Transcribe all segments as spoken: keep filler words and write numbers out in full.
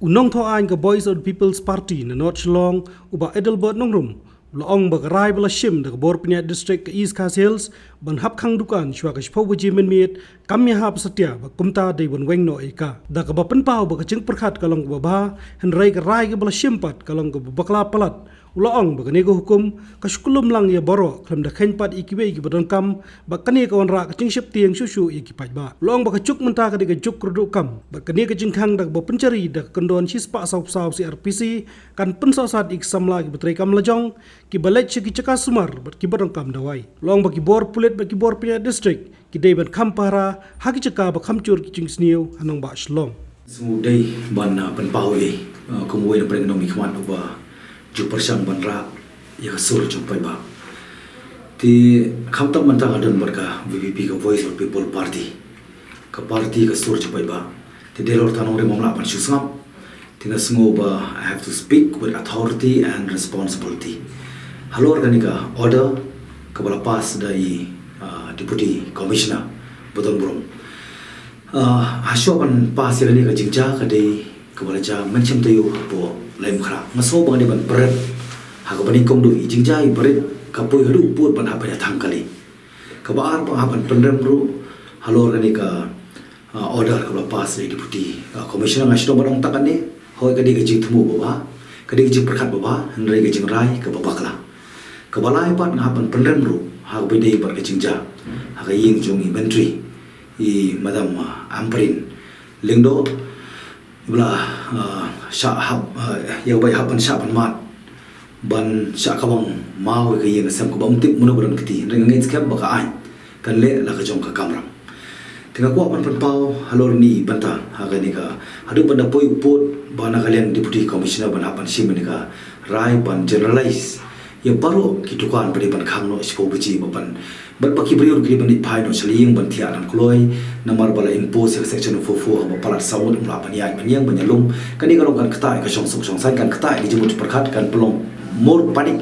U nongthoh aiñ ka Voice of the People's Party na North Shillong, u Bah Adelbert Nongrum, u la ong ba ka rai ba la shim da ka bor pynïaid district ka East Khasi Hills ban hap khang dukan shuwa ka shiphew baje mynmiet kam ïahap satia, ba kumta dei ban weng noh ïa ka. Da kaba pynpaw ba ka jingpyrkhat ka long kaba bha, hynrei ka rai kaba la shim pat ka long kaba bakla palat. U la ong ba kane ka hukum ka shu kyllum lang ïa baroh, khlem da kheiñ pat ïa kiwei kiba donkam, bad kane ka wanrah ka jingsheptieng shuh shuh ïa ki paidbah. U la ong ba ka juk mynta ka dei ka juk kyrduh kam, bad kane ka jingkhang da kaba pynjari da ka kyndon shispah sawphew saw C R P C kan pynsahsat ïa ki samla kiba treikam lajong, kiba leit sha ki jaka sumar bad kiba donkam dawai. U la ong ba ki bor pulit bad ki bor pynïaid district ki dei ban kham pahara ha ki jaka ba kham jur ki jingsniew ha nongbah Shillong. Sngew dei ban, ah, pynpaw ïa, ah, kum uwei na pdeng nongmihkhmat uba ju pyrshang ban rah ïa ka sur jong paidbah. Te khamtam mynta nga don bad ka V P P, ka Voice of People Party, ka party ka sur jong paidbah. Te dei lor ta nongrim ym lah ban shu sngap. Te nga sngew ba I have to speak with authority and responsibility. Halor kane ka order kaba la pass da i, ah, Deputy Commissioner Baton Burom. Ah, ha shuwa ban pass ïa kane ka jingjia ka dei kaba la jia mynshem taïew hapoh Laitumkhrah. Nga sngew ba nga dei ban pynrem ha kaba nyngkong, dei i jingjia i barit ka poi haduh u pud ban hap ban ïa thang kali. Kaba ar, ba nga hap ban pynrem ruh halor kane ka, ah, order kaba la pass da i Deputy, ah, Commissioner. Nga shu dang ban ong tang kane, hooid ka dei ka jingthmu ba bha, ka dei ka jingpyrkhat ba bha, hynrei ka jingrai kaba bakla. Kaba lai pat nga hap ban pynrem ruh ha kaba dei bad ka jingjia ha ka ïing jong i Myntri, i Madam, ah, Ampareen Lyngdoh, ba la, ah, shah hap, ah, ïa kaba i hap ban shah ban mad ban shah kawang maw ïa ka ïing ka sem kaba ym tip mano ba don kti. Hynrei nga ngeit skhem ba ka aiñ kan leh la ka jong ka kamram. Te nga kwah ban pynpaw halor kane ka bynta, ha kane ka, haduh ban da poi u pud ba na ka liang Deputy Commissioner ban hap ban shim ïa kane ka rai ban generalize ïa baroh ki dukan ba dei ban khang noh shiphew baje, ba ban, bad ba ki briew ki dei ban ïaid phai noh sha la ïing ban thiah dang kloi, namar ba la impose ïa ka Section four four kaba palat saw ngut ym lah ban ïaid ban ïeng ban ïalum. Kane ka long kan ktah ïa ka shongsuk shongsaiñ, kan ktah ïa ka jingmut jingpyrkhat, kan pynlong more panic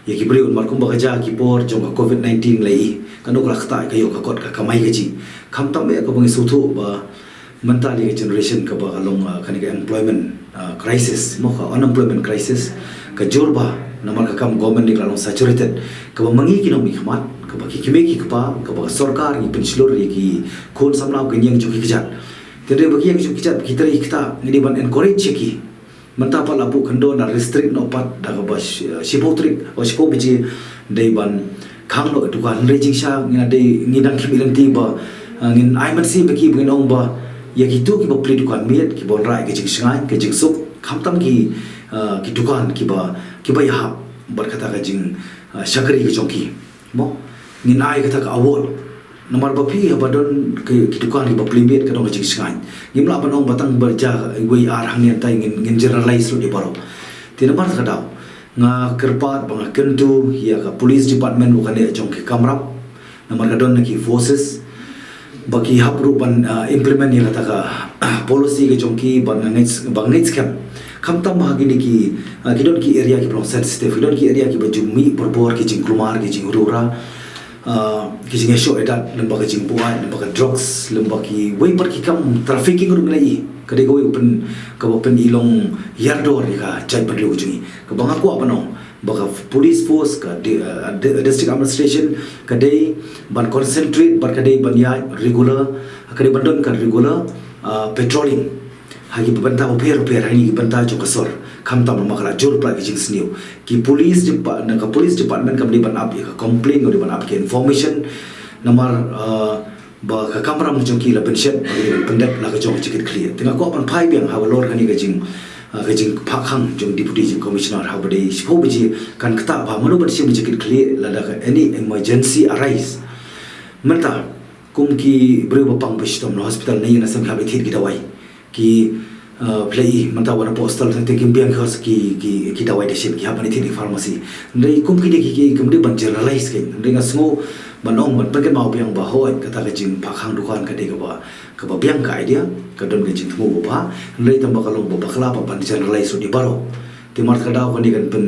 ïa ki briew, namar kumba ka jia ki por jong ka covid nineteen la i, kan dei ka la ktah ïa ka ïoh ka kot ka kamai kajih. Khamtam eh kaba ngi sngewthuh ba mynta dei ka generation kaba ka long, ah, kane ka employment, ah, crisis, mo, ka unemployment crisis ka jur bha, namar ka kam government dei ka la long saturated. Kaba ma ngi ki nongmihkhmat, kaba ki kmie ki kpa, kaba ka sorkar ngi pynshlur ïa ki khun samla, ki ïing jong ki kjat. Te hynrei ba ki ïing jong ki kjat ba ki trei ki ktah, ngi dei ban encourage ïa ki. Mynta pat la buh khyndew, la restrict noh pat da kaba shi-, shiphew tarik, o, shiphew baje dei ban khang noh dukan. Hynrei jingshisha ngi la dei, ngi dang khmih lynti ba, ah, ngin ai mynsiem ba ki, ba ngin ong ba ïa kito kiba plie dukan miet, kiba wanrah ïa ka jingshngaiñ ka jingsuk, khamtam ki, ah, ki dukan kiba, kiba ïahap bad kata ka jing, ah, shakri ka jong ki. Mo, ngin ai kata ka award. Namar ba phi haba don ki, ki dukan kiba plie miet ka don ka jingshngaiñ. Ngim lah ban ong ba tang ba jia iwei ar hangne, hynrei ngin, ngin generalize ruh ïa baroh. Te namar kata ka daw nga kyrpad ba nga kyntu ïa ka police department, u kane jong ki kamram, namar ka don na ki forces ba ki hap ruh ban, ah, implement ïa kata ka policy ka jong ki, ba nga ngeit, ba nga ngeit skhem. Khamtam ha kine ki, ah, ki don ki area kiba long sensitive, ki don ki area kiba ju mih por por ki jingkulmar, ki jingriewra, ah, ki jingïashoh ïadat, lem bad ki jingbuaid, lem bad ki drugs, lem bad kiwei pat ki kam trafficking ruh ngi la i. Ka dei kawei ka pyn, kaba pynlong ïardor ïa ka jaitbynriew ka jong ngi. Kaba nga kwah ban ong ba ka police force, ka di-, ah, di-, district administration ka dei ban concentrate bad ka dei ban ïaid regular, ka dei ban don ka regular, ah, patrolling ha ki bynta bapher bapher, ha kine ki bynta jong ka sor. Khamtam namar ka la jur palat ki jingsniew. Ki police depa-, na ka police department kam dei ban ap ïa ka complaint, kam dei ban ap ïa ka information. Namar, ah, ba ka kamram jong ki la pynshet ba ki dei ban pyndep la ka jong ka jingkitkhlieh. Te nga kwah ban phai biang halor kane ka jing, ah, ka jingphah khang jong Deputy Commissioner, haba dei shiphew baje kan ktah ba mano ban shim jingkitkhlieh lada ka any emergency arise. Mynta kum ki briew ba pang ba shitom na hospital, na ïing na sem ki hap ïa thied ki dawai. Ki, uh, phi i mynta wat hapoh hospital teng teng kim biang ki hos-, ki, ki, ki dawai dashin, ki hap ban ïa thied ki pharmacy. Hynrei kum kine ki, ki, kim dei ban generalize ki. Hynrei nga sngew ban ong, ban pynkynmaw biang ba hooid kata ka jingphah khang dukan ka dei kaba, kaba biang ka idea, ka don ka jingthmu ba bha. Hynrei tang ba ka long ba bakla ba ban generalize ruh ïa baroh. Te namar kata ka daw kane kan pyn,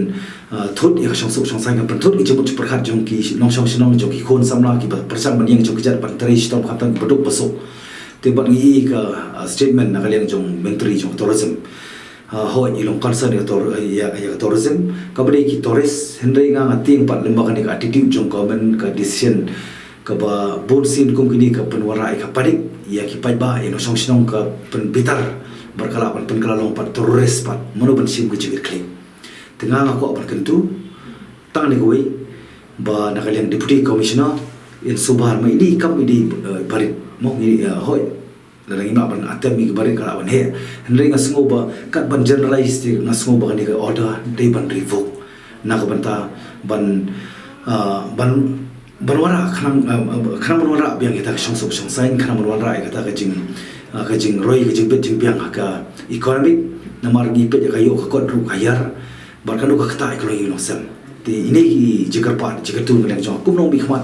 uh, thut ïa ka shongsuk shongsaiñ, kan pynthut ïa ka jingmut jingpyrkhat jong ki nongshong shnong, jong ki khun samla kiba pyrshang ban ïeng jong ki kjat ban trei shitom, khamtam kiba duk ba suk. Te bad ngi ïohi ka, ah, statement na ka liang jong Myntri jong ka tourism. Ah, hooid, i long concern ïa ka tour-, ïa, ïa ka tourism. Kaba dei ki tourist, hynrei nga nga tieng pat lyngba kane ka attitude jong government, ka decision kaba bun sien kum kine ka pynwanrah ïa ka panic ïa ki paidbah, ïa nongshong shnong, ka pynbitar bad ka lah ban pynkylla long pat terrorist pat. Mano ban shim ka jingkitkhlieh? Te nga nga kwah ban kyntu tang ne kawei ba na ka liang Deputy Commissioner, yn sngewbha, ma i dei kam i dei, eh, barit, mo, i, eh, hooid, lada ngim lah ban atem ïa ki barit ka lah ban heh. Hynrei nga sngew ba kat ban generalize te nga sngew ba kane ka order dei ban revoke na ka bynta ban, ah, ban, ban wanrah khnang, ah, ah, khnang ban wanrah biang ïa kata ka shongsuk shongsaiñ, khnang ban wanrah ïa kata ka jing, ah, ka jingroi, ka jingbit jingbiang ha ka economic. Namar ngi peit ïa ka ïoh ka kot ruh ka ïar bad ka dei ka ktah ïa ka longïing longsem. Te ine i jingkyrpad jingkyrtum na ka liang jong nga kum u nongmihkhmat,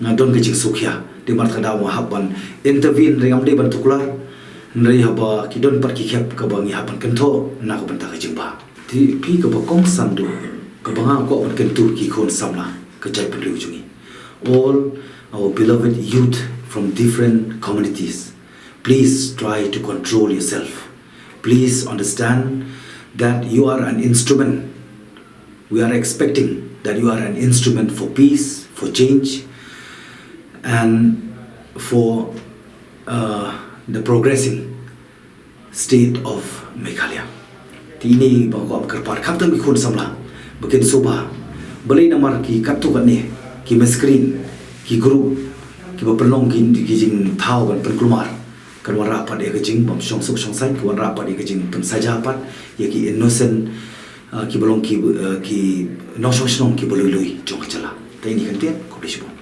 nga don ka jingsngewkhia. Te mar kata nga hap ban intervene, hynrei ngam dei ban tuklar, hynrei haba ki don pat ki khep kaba ngi hap ban kynthoh na ka bynta ka jingbha. Te phi kaba kongsan duh, kaba nga kwah ban kyntu ki khun samla ka jaitbynriew jong ngi, all our beloved youth from different communities, please try to control yourself. Please understand that you are an instrument. We are expecting that you are an instrument for peace, for change, and for, uh, the progressing state of Meghalaya. Te ine ba nga kwah ban kyrpad, khamtam ki khun samla, ba kin sngewbha, balei namar ki katto katne ki maskrin, ki group kiba pynlong ki, ki jingthaw ban pynkulmar, kan wanrah pat ïa ka jingbymshongsuk shongsaiñ, kan wanrah pat ïa ka jingpynsaja pat ïa ki innocent, ah, kiba long ki, ah, ki nongshong shnong kiba lui lui jong ka jylla. Te ine i kyntien, khublei shibun.